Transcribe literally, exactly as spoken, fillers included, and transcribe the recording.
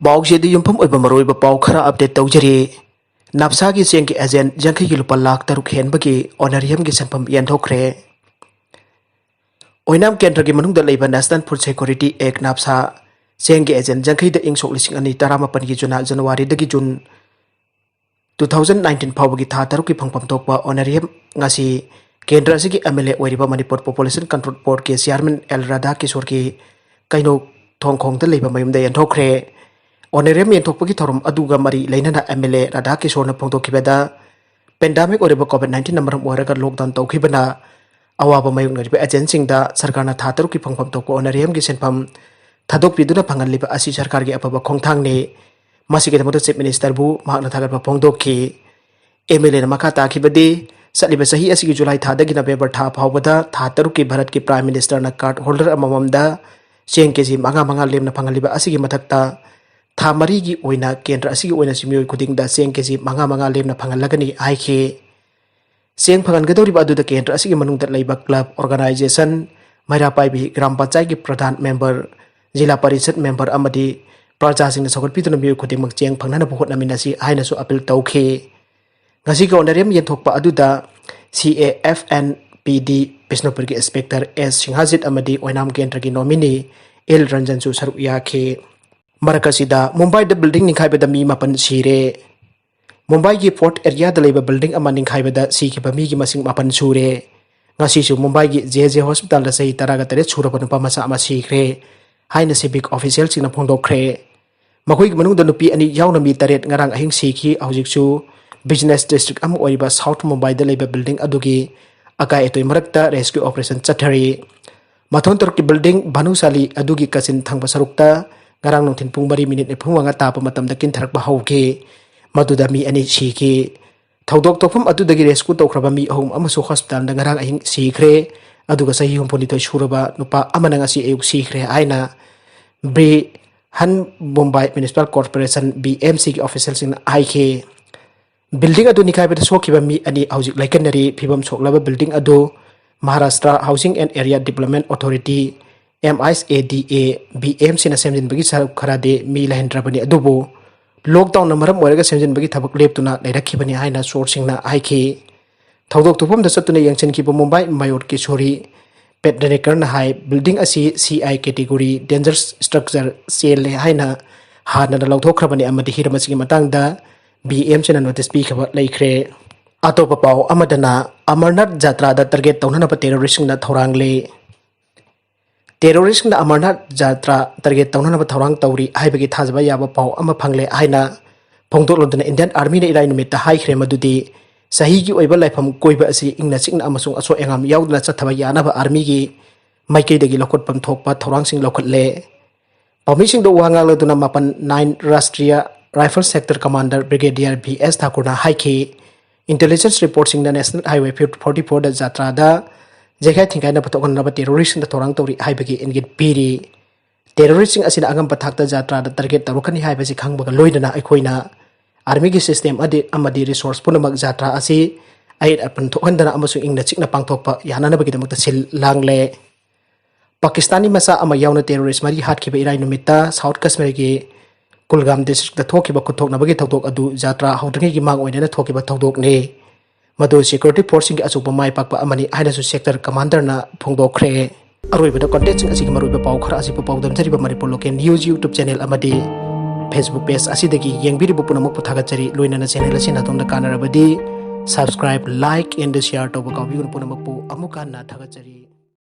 ꯄꯥꯎꯁꯤꯗ ꯌꯨꯝꯐꯝ ꯑꯣꯏꯕ ꯃꯔꯨꯑꯣꯏꯕ ꯄꯥꯎ ꯈꯔ ꯑꯞꯗꯦꯠ ꯇꯧꯖꯔꯤ꯫ ꯅꯥꯞꯁꯥꯒꯤ ꯆꯦꯡꯒꯤ ꯑꯦꯖꯦꯟ ꯌꯥꯡꯈꯩꯒꯤ ꯂꯨꯄꯥ ꯂꯥꯈ ꯇꯔꯨꯛ ꯍꯦꯟꯕꯒꯤ ꯑꯣꯅꯔꯤꯌꯝꯒꯤ ꯁꯦꯟꯐꯝ ꯌꯦꯟꯊꯣꯛꯈ꯭ꯔꯦ꯫ ꯑꯣꯏꯅꯥꯝ ꯀꯦꯟꯗ꯭ꯔꯒꯤ ꯃꯅꯨꯡꯗ ꯂꯩꯕ National Food Security Act, ꯅꯥꯞꯁꯥ, ꯆꯦꯡꯒꯤ ꯑꯦꯖꯦꯟ ꯌꯥꯡꯈꯩꯗ ꯏꯪ ꯁꯣꯛ ꯂꯤꯁꯤꯡ ꯑꯅꯤ ꯇꯔꯥꯃꯥꯄꯟꯒꯤ ꯖꯨꯅꯥ-, ꯖꯅꯋꯥꯔꯤꯗꯒꯤ ꯖꯨꯟ two thousand nineteen ꯐꯥꯎꯕꯒꯤ ꯊꯥ ꯇꯔꯨꯛꯀꯤ ꯐꯪꯐꯝ ꯊꯣꯛꯄ ꯑꯣꯅꯔꯤꯌꯝ ꯉꯁꯤ ꯀꯦꯟꯗ꯭ꯔ ꯑꯁꯤꯒꯤ MLA ꯑꯣꯏꯔꯤꯕ ꯃꯅꯤꯄꯨꯔ Population Control Boardꯀꯤ chairman ꯑꯦꯜ ꯔꯥꯙꯥ ꯀꯤꯁꯣꯔꯒꯤ ꯀꯩꯅꯧ ꯊꯣꯡꯈꯣꯡꯗ ꯂꯩꯕ ꯃꯌꯨꯝꯗ ꯌꯦꯟꯊꯣꯛꯈ꯭ꯔꯦ꯫ ꯑꯣꯅꯔꯤꯌꯝ ꯌꯦꯟꯊꯣꯛꯄꯒꯤ ꯊꯧꯔꯝ ꯑꯗꯨꯒ ꯃꯔꯤ ꯂꯩꯅꯅ MLA ꯔꯥꯙꯥ ꯀꯤꯁꯣꯔꯅ ꯐꯣꯡꯗꯣꯛꯈꯤꯕꯗ, pandemic ꯑꯣꯏꯔꯤꯕ COVID nineteenꯅ ꯃꯔꯝ ꯑꯣꯏꯔꯒ lockdown ꯇꯧꯈꯤꯕꯅ ꯑꯋꯥꯕ ꯃꯥꯌꯣꯛꯅꯔꯤꯕ ꯑꯦꯖꯦꯟꯁꯤꯡꯗ ꯁꯔꯀꯥꯔꯅ ꯊꯥ ꯇꯔꯨꯛꯀꯤ ꯐꯪꯐꯝ ꯊꯣꯛꯄ ꯑꯣꯅꯔꯤꯌꯝꯒꯤ ꯁꯦꯟꯐꯝ ꯊꯥꯗꯣꯛꯄꯤꯗꯨꯅ ꯐꯪꯍꯜꯂꯤꯕ ꯑꯁꯤ ꯁꯔꯀꯥꯔꯒꯤ ꯑꯐꯕ ꯈꯣꯡꯊꯥꯡꯅꯤ꯫ ꯃꯁꯤꯒꯤꯗꯃꯛꯇ Chief Ministerꯕꯨ ꯃꯍꯥꯛꯅ ꯊꯥꯒꯠꯄ ꯐꯣꯡꯗꯣꯛꯈꯤ꯫ MLAꯅ ꯃꯈꯥ ꯇꯥꯈꯤꯕꯗꯤ, ꯆꯠꯂꯤꯕ ꯆꯍꯤ ꯑꯁꯤꯒꯤ ꯖꯨꯂꯥꯏ ꯊꯥꯗꯒꯤ ꯅꯕꯦꯝꯕꯔ ꯊꯥ ꯐꯥꯎꯕꯗ ꯊꯥ ꯇꯔꯨꯛꯀꯤ ꯚꯥꯔꯠꯀꯤ Prime Ministerꯅ card holder ꯑꯃꯃꯝꯗ ꯆꯦꯡ KG ꯃꯉꯥ ꯃꯉꯥ ꯂꯦꯝꯅ ꯐꯪꯍꯜꯂꯤꯕ ꯑꯁꯤꯒꯤ ꯃꯊꯛꯇ, ꯊꯥ ꯃꯔꯤꯒꯤ ꯑꯣꯏꯅ ꯀꯦꯟꯗ꯭ꯔ ꯑꯁꯤꯒꯤ ꯑꯣꯏꯅꯁꯨ ꯃꯤꯑꯣꯏ ꯈꯨꯗꯤꯡꯗ ꯆꯦꯡ KG ꯃꯉꯥ ꯃꯉꯥ ꯂꯦꯝꯅ ꯐꯪꯍꯜꯂꯒꯅꯤ ꯍꯥꯏꯈꯤ꯫ ꯆꯦꯡ ꯐꯪꯍꯟꯒꯗꯧꯔꯤꯕ ꯑꯗꯨꯗ ꯀꯦꯟꯗ꯭ꯔ ꯑꯁꯤꯒꯤ ꯃꯅꯨꯡꯗ ꯂꯩꯕ club, organisation, ꯃꯩꯔꯥ ꯄꯥꯏꯕꯤ, ꯒ꯭ꯔꯥꯝ ꯄꯟꯆꯥꯌꯠꯀꯤ ꯄ꯭ꯔꯙꯥꯟ member, ꯖꯤꯂꯥ ꯄꯔꯤꯁꯠ member ꯑꯃꯗꯤ ꯄ꯭ꯔꯖꯥꯁꯤꯡꯅ ꯁꯧꯒꯠꯄꯤꯗꯨꯅ ꯃꯤꯑꯣꯏ ꯈꯨꯗꯤꯡꯃꯛ ꯆꯦꯡ ꯐꯪꯅꯅꯕ ꯍꯣꯠꯅꯃꯤꯟꯅꯁꯤ ꯍꯥꯏꯅꯁꯨ appeal ꯇꯧꯈꯤ꯫ ꯉꯁꯤꯒꯤ ꯑꯣꯅꯔꯤꯌꯝ ꯌꯦꯟꯊꯣꯛꯄ ꯑꯗꯨꯗ CAFNPD ꯕꯤꯁꯅꯨꯄꯨꯔꯒꯤ Inspector ꯑꯦꯁ ꯁꯤꯡꯍꯥꯖꯤꯠ ꯑꯃꯗꯤ ꯑꯣꯏꯅꯥꯝ ꯀꯦꯟꯗ꯭ꯔꯒꯤ nominee ꯑꯦꯜ ꯔꯟꯖꯟꯁꯨ ꯁꯔꯨꯛ ꯌꯥꯈꯤ꯫ ꯃꯔꯛ ꯑꯁꯤꯗ ꯃꯨꯝꯕꯥꯏꯗ building ꯅꯤꯡꯈꯥꯏꯕꯗ ꯃꯤ ꯃꯥꯄꯟ ꯁꯤꯔꯦ꯫ ꯃꯨꯝꯕꯥꯏꯒꯤ Fort Areaꯗ ꯂꯩꯕ building ꯑꯃ ꯅꯤꯡꯈꯥꯏꯕꯗ ꯁꯤꯈꯤꯕ ꯃꯤꯒꯤ ꯃꯁꯤꯡ ꯃꯥꯄꯟ ꯁꯨꯔꯦ꯫ ꯉꯁꯤꯁꯨ ꯃꯨꯝꯕꯥꯏꯒꯤ JJ Hospitalꯗ ꯆꯍꯤ ꯇꯔꯥꯒ ꯇꯔꯦꯠ ꯁꯨꯔꯕ ꯅꯨꯄꯥ ꯃꯆꯥ ꯑꯃ ꯁꯤꯈ꯭ꯔꯦ ꯍꯥꯏꯅ civic officialꯁꯤꯡꯅ ꯐꯣꯡꯗꯣꯛꯈ꯭ꯔꯦ꯫ ꯃꯈꯣꯏꯒꯤ ꯃꯅꯨꯡꯗ ꯅꯨꯄꯤ ꯑꯅꯤ ꯌꯥꯎꯅ ꯃꯤ ꯇꯔꯦꯠ ꯉꯔꯥꯡ ꯑꯍꯤꯡ ꯁꯤꯈꯤ꯫ ꯍꯧꯖꯤꯛꯁꯨ business district ꯑꯃ ꯑꯣꯏꯔꯤꯕ South ꯃꯨꯝꯕꯥꯏꯗ ꯂꯩꯕ building ꯑꯗꯨꯒꯤ ꯑꯀꯥꯏ ꯑꯇꯣꯏ ꯃꯔꯛꯇ rescue operation ꯆꯠꯊꯔꯤ꯫ ꯃꯊꯣꯟ ꯇꯔꯨꯛꯀꯤ building ꯚꯥꯅꯨꯁꯥꯂꯤ ꯑꯗꯨꯒꯤ ꯀꯥꯆꯤꯟ ꯊꯪꯕ ꯁꯔꯨꯛꯇ ꯉꯔꯥꯡ ꯅꯨꯡꯊꯤꯜ ꯄꯨꯡ ꯃꯔꯤ minute ꯅꯤꯐꯨ ꯃꯉꯥ ꯇꯥꯕ ꯃꯇꯝꯗ ꯀꯤꯟꯊꯔꯛꯄ ꯍꯧꯈꯤ꯫ ꯃꯗꯨꯗ ꯃꯤ ꯑꯅꯤ ꯁꯤꯈꯤ꯫ ꯊꯧꯗꯣꯛ ꯊꯣꯛꯐꯝ ꯑꯗꯨꯗꯒꯤ rescue ꯇꯧꯈ꯭ꯔꯕ ꯃꯤ ꯑꯍꯨꯝ ꯑꯃꯁꯨ hospitalꯗ ꯉꯔꯥꯡ ꯑꯍꯤꯡ ꯁꯤꯈ꯭ꯔꯦ꯫ ꯑꯗꯨꯒ ꯆꯍꯤ ꯍꯨꯝꯐꯨꯅꯤꯊꯣꯏ ꯁꯨꯔꯕ ꯅꯨꯄꯥ ꯑꯃꯅ ꯉꯁꯤ ꯑꯌꯨꯛ ꯁꯤꯈ꯭ꯔꯦ ꯍꯥꯏꯅ ꯕ꯭ꯔꯤꯍꯟ ꯃꯨꯝꯕꯥꯏ Municipal Corporation, BMCꯒꯤ officialꯁꯤꯡꯅ ꯍꯥꯏꯈꯤ꯫ Building ꯑꯗꯨ ꯅꯤꯡꯈꯥꯏꯕꯗ ꯁꯣꯛꯈꯤꯕ ꯃꯤ ꯑꯅꯤ ꯍꯧꯖꯤꯛ ꯂꯥꯏꯀꯠꯅꯔꯤ꯫ ꯐꯤꯕꯝ ꯁꯣꯛꯂꯕ building ꯑꯗꯨ Maharashtra Housing and Area Development Authority, M ice A D A B M ꯁꯤꯅ ꯁꯦꯝꯖꯤꯟꯕꯒꯤ ꯁꯔꯨꯛ ꯈꯔꯗꯤ ꯃꯤ ꯂꯩꯍꯟꯗ꯭ꯔꯕꯅꯤ, ꯑꯗꯨꯕꯨ ꯂꯣꯛꯗꯥꯎꯟꯅ ꯃꯔꯝ ꯑꯣꯏꯔꯒ ꯁꯦꯝꯖꯤꯟꯕꯒꯤ ꯊꯕꯛ ꯂꯦꯞꯇꯨꯅ ꯂꯩꯔꯛꯈꯤꯕꯅꯤ ꯍꯥꯏꯅ ꯁꯣꯔꯁꯁꯤꯡꯅ ꯍꯥꯏꯈꯤ꯫ ꯊꯧꯗꯣꯛ ꯊꯣꯛꯐꯝꯗ ꯆꯠꯇꯨꯅ ꯌꯦꯡꯁꯤꯟꯈꯤꯕ ꯃꯨꯝꯕꯥꯏ ꯃꯌꯣꯔ ꯀꯤꯁꯣꯔꯤ ꯄꯦꯠꯅꯦꯀꯔꯅ ꯍꯥꯏ, building ꯑꯁꯤ C I category dangerous structure ꯆꯦꯜꯂꯦ ꯍꯥꯏꯅ ꯍꯥꯟꯅꯅ ꯂꯧꯊꯣꯛꯈ꯭ꯔꯕꯅꯤ ꯑꯃꯗꯤ ꯍꯤꯔꯝ ꯑꯁꯤꯒꯤ ꯃꯇꯥꯡꯗ ꯕꯤ ꯑꯦꯝ ꯁꯤꯅ ꯅꯣꯇꯤꯁ ꯄꯤꯈꯤꯕ ꯂꯩꯈ꯭ꯔꯦ꯫ ꯑꯇꯣꯞꯄ ꯄꯥꯎ ꯑꯃꯗꯅ ꯑꯃꯔꯅꯥꯊ ꯖꯥꯇ꯭ꯔꯥꯗ ꯇꯥꯔꯒꯦꯠ ꯇꯧꯅꯅꯕ ꯇꯦꯔꯣꯔꯤꯁꯁꯤꯡꯅ ꯊꯧꯔꯥꯡꯂꯦ꯫ ꯇꯦꯔꯣꯔꯤꯁꯁꯤꯡꯅ ꯑꯃꯔꯅꯥꯊ ꯖꯥꯇ꯭ꯔꯥ ꯇꯥꯔꯒꯦꯠ ꯇꯧꯅꯅꯕ ꯊꯧꯔꯥꯡ ꯇꯧꯔꯤ ꯍꯥꯏꯕꯒꯤ ꯊꯥꯖꯕ ꯌꯥꯕ ꯄꯥꯎ ꯑꯃ ꯐꯪꯂꯦ ꯍꯥꯏꯅ ꯐꯣꯡꯗꯣꯛꯂꯗꯨꯅ ꯏꯟꯗꯤꯌꯥꯟ ꯑꯥꯔꯃꯤꯅ ꯏꯔꯥꯏ ꯅꯨꯃꯤꯠꯇ ꯍꯥꯏꯈ꯭ꯔꯦ ꯃꯗꯨꯗꯤ ꯆꯍꯤꯒꯤ ꯑꯣꯏꯕ ꯂꯥꯏꯐꯝ ꯀꯣꯏꯕ ꯑꯁꯤ ꯏꯪꯅ ꯆꯤꯛꯅ ꯑꯃꯁꯨꯡ ꯑꯁꯣꯏ ꯑꯉꯥꯝ ꯌꯥꯎꯗꯅ ꯆꯠꯊꯕ ꯌꯥꯅꯕ ꯑꯥꯔꯃꯤꯒꯤ ꯃꯥꯏꯀꯩꯗꯒꯤ ꯂꯧꯈꯠꯐꯝ ꯊꯣꯛꯄ ꯊꯧꯔꯥꯡꯁꯤꯡ ꯂꯧꯈꯠꯂꯦ꯫ ꯄꯥꯎꯃꯤꯁꯤꯡꯗ ꯋꯥ ꯉꯥꯡꯂꯗꯨꯅ ꯃꯥꯄꯟ nine Rashtriya Rifle Sector Commander Brigadier V S Thakurꯅ ꯍꯥꯏꯈꯤ, intelligence reportꯁꯤꯡꯅ National Highway forty fourꯗ ꯖꯥꯇ꯭ꯔꯥꯗ ꯌꯩꯈꯥꯏ ꯊꯤꯡꯒꯥꯏꯅꯕ ꯊꯣꯛꯍꯟꯅꯕ ꯇꯦꯔꯣꯔꯤꯁꯁꯤꯡꯗ ꯊꯧꯔꯥꯡ ꯇꯧꯔꯤ ꯍꯥꯏꯕꯒꯤ ꯏꯪꯒꯤꯠ ꯄꯤꯔꯤ꯫ ꯇꯦꯔꯣꯔꯤꯁꯁꯤꯡ ꯑꯁꯤꯅ ꯑꯉꯝꯕ ꯊꯥꯛꯇ ꯖꯥꯇ꯭ꯔꯥꯗ ꯇꯥꯔꯒꯦꯠ ꯇꯧꯔꯛꯀꯅꯤ ꯍꯥꯏꯕꯁꯤ ꯈꯪꯕꯒ ꯂꯣꯏꯅꯅ ꯑꯩꯈꯣꯏꯅ ꯑꯥꯔꯃꯤꯒꯤ ꯁꯤꯁꯇꯦꯝ ꯑꯗꯤ ꯑꯃꯗꯤ ꯔꯤꯁꯣꯔꯁ ꯄꯨꯝꯅꯃꯛ ꯖꯥꯇ꯭ꯔꯥ ꯑꯁꯤ ꯑꯌꯦꯠ ꯑꯄꯟ ꯊꯣꯛꯍꯟꯗꯅ ꯑꯃꯁꯨꯡ ꯏꯪꯅ ꯆꯤꯛꯅ ꯄꯥꯡꯊꯣꯛꯄ ꯌꯥꯅꯅꯕꯒꯤꯗꯃꯛꯇ ꯁꯤꯜ ꯂꯥꯡꯂꯦ꯫ ꯄꯥꯀꯤꯁꯇꯥꯅꯤ ꯃꯆꯥ ꯑꯃ ꯌꯥꯎꯅ ꯇꯦꯔꯣꯔꯤꯁ ꯃꯔꯤ ꯍꯥꯠꯈꯤꯕ ꯏꯔꯥꯏ ꯅꯨꯃꯤꯠꯇ ꯁꯥꯎꯠ ꯀꯁꯃꯤꯔꯒꯤ ꯀꯨꯜꯒꯥꯝ ꯗꯤꯁꯇ꯭ꯔꯤꯛꯇ ꯊꯣꯛꯈꯤꯕ ꯈꯨꯠꯊꯣꯛꯅꯕꯒꯤ ꯊꯧꯗꯣꯛ ꯑꯗꯨ ꯖꯥꯇ꯭ꯔꯥ ꯍꯧꯗ꯭ꯔꯤꯉꯩꯒꯤ ꯃꯥꯡ ꯑꯣꯏꯅꯅ ꯊꯣꯛꯈꯤꯕ ꯊꯧꯗꯣꯛꯅꯤ꯫ ꯃꯗꯨ ꯁꯦꯀ꯭ꯌꯨꯔꯤꯇꯤ ꯐꯣꯔꯁꯁꯤꯡꯒꯤ ꯑꯆꯧꯕ ꯃꯥꯏ ꯄꯥꯛꯄ ꯑꯃꯅꯤ ꯍꯥꯏꯅꯁꯨ ꯁꯦꯛꯇꯔ ꯀꯃꯥꯟꯗꯔꯅ ꯐꯣꯡꯗꯣꯛꯈ꯭ꯔꯦ꯫ ꯑꯔꯣꯏꯕꯗ ꯀꯟꯇꯦꯟꯠꯁꯤꯡ ꯑꯁꯤꯒꯤ ꯃꯔꯨꯑꯣꯏꯕ ꯄꯥꯎ ꯈꯔ ꯑꯁꯤꯕꯨ ꯄꯥꯎꯗꯝꯖꯔꯤꯕ Manipur local news YouTube channel ꯑꯃꯗꯤ Facebook page ꯑꯁꯤꯗꯒꯤ ꯌꯦꯡꯕꯤꯔꯤꯕ ꯄꯨꯝꯅꯃꯛꯄꯨ ꯊꯥꯒꯠꯆꯔꯤ꯫ ꯂꯣꯏꯅꯅ ꯆꯦꯅꯦꯜ ꯑꯁꯤ ꯅꯥꯇꯣꯝꯗ ꯀꯥꯟꯅꯔꯕꯗꯤ subscribe, like and share ꯇꯧꯕ ꯀꯥꯎꯕꯤꯒꯅꯨ꯫ ꯄꯨꯝꯅꯃꯛꯄꯨ ꯑꯃꯨꯛ ꯍꯟꯅ ꯊꯥꯒꯠꯆꯔꯤ꯫